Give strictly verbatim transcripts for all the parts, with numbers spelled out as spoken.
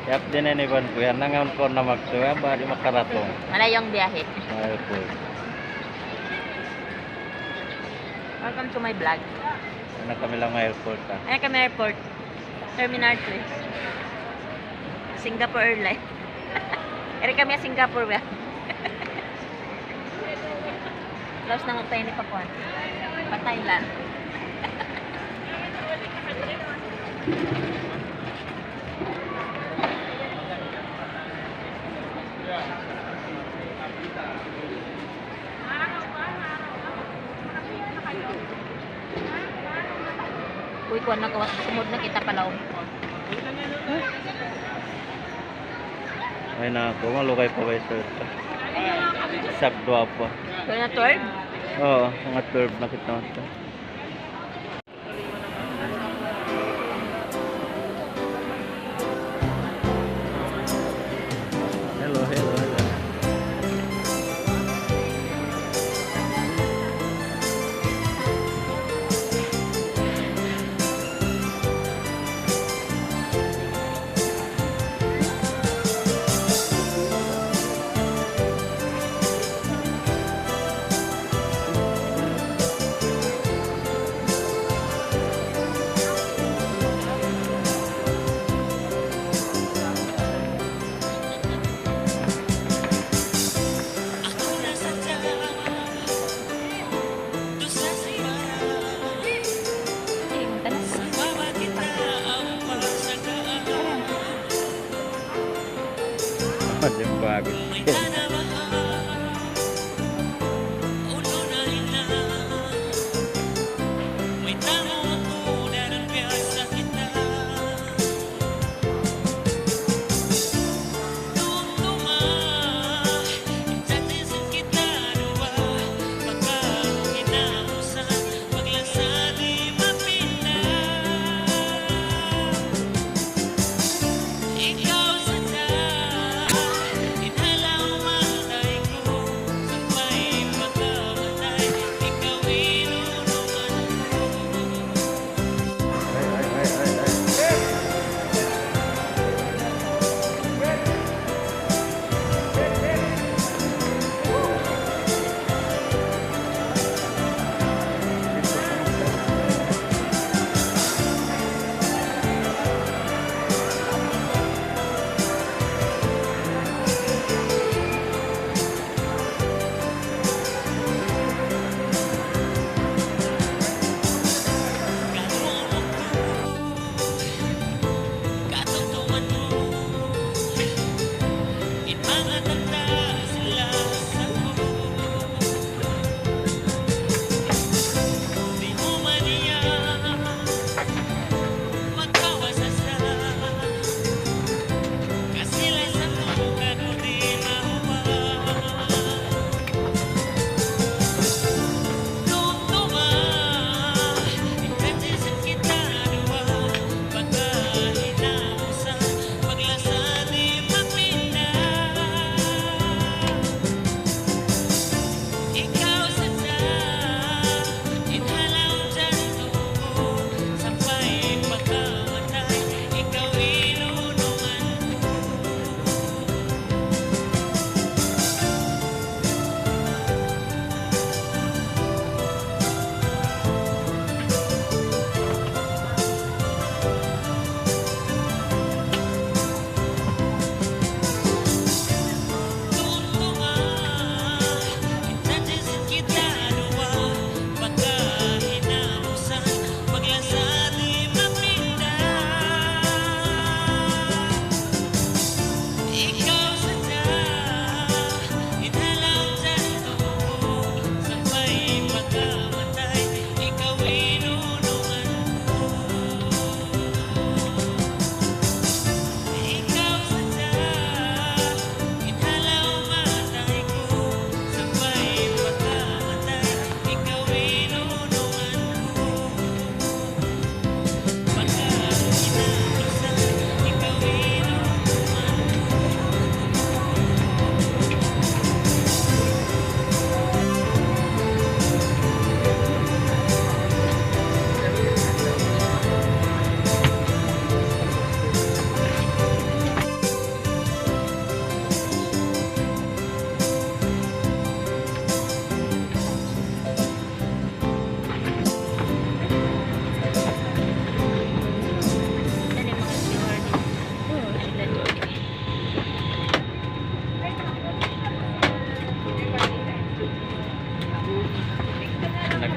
Yap, di' na ini ban ku yan. Nangaun ku na magsuwa, ba di' makaratung. Malayo ang biyahe. Ay, okay. Welcome to my vlog. Ano kami lang airport, ah. Ay, kami airport. Terminal three. Singapore Airlines. Eri kami ha Singapore, ba? Laos na magtayo ni Papuan. Pa Thailand. Uy, kuwan na, gawas sumud na kita pa lawm. Ay, naku, malugay pa ba yung sweldo? Sagwa pa. Kaya na twelve? Oo, mga twelve na kita. Hello, hello, hello. Ayan, bagus.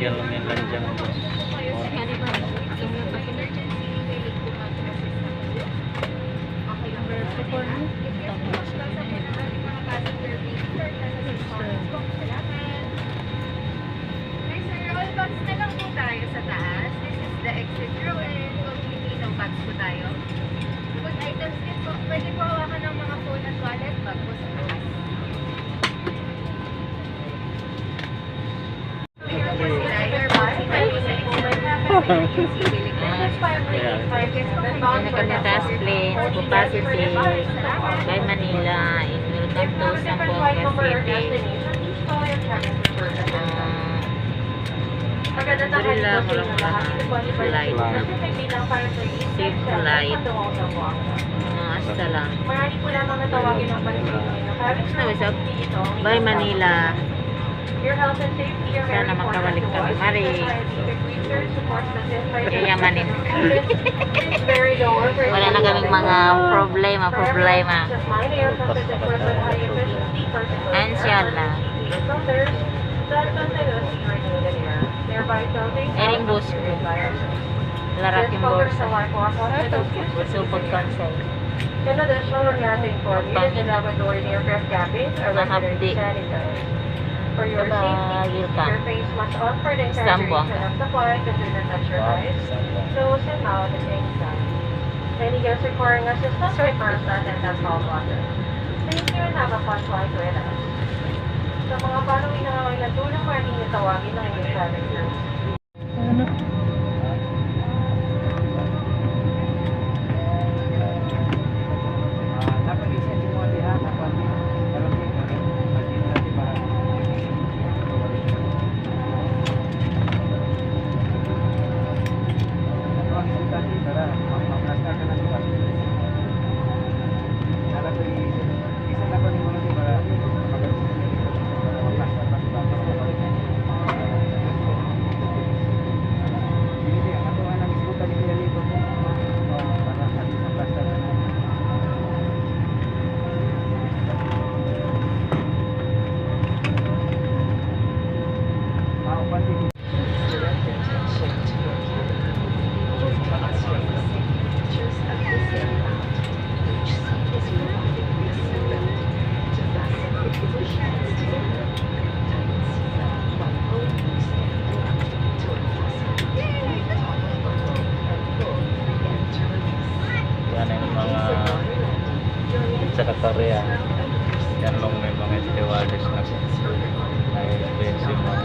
Yan lang yan, lanjang, boss. Hi, sir. All bags na lang po tayo sa taas. This is the exit row and kung hindi, no bags po tayo. Food items din po. Pwede po hawakan ng mga phone at wallet bag po sa taas. Yan na kami, taas planes, Cebu City, Bay Manila, and welcome to Zamboanga City. Ah, alhamdulillah, mura-murahan flight. Safe flight. Ah, assalam. Gusto na, what's up? Bay Manila. Sana makabalik kami mari. Kaya manin. Wala na kaming mga problema, problema. Inshallah. Eri in boss ku. Larak in boss. Supot konsey. In addition, we have to inform you that the lavatory in aircraft cabins are regularly sanitized. For your safety, please keep your face mask on for the entire duration of the flight and do not touch your eyes, nose, and mouth at any time. Any guests requiring assistance, may first attendant call button. Thank you and have a fun flight with us. Sa mga following na nangangailangan ng tulong, maaari niyong tawagin ang inyong travel group. Please direct attention to your cabin. Please pause for the safety features of this aircraft. Each seat is provided with a seat belt to fasten. Push hands together. Tighten seat belt while pulling loose and pull. To unfasten, tighten top of the rope and pull free and to release. Yan ang mga sa Korea. Yan lang may mga stewardess na may basic na.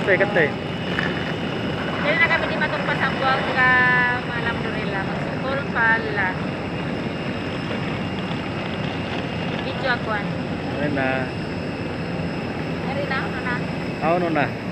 Katay, katay. Diri na kami dimatung pa Zamboanga, alhamdulillah. Magsukul pa Allah. Video aku, an. Ari na. Ari na, ano na? Ano na?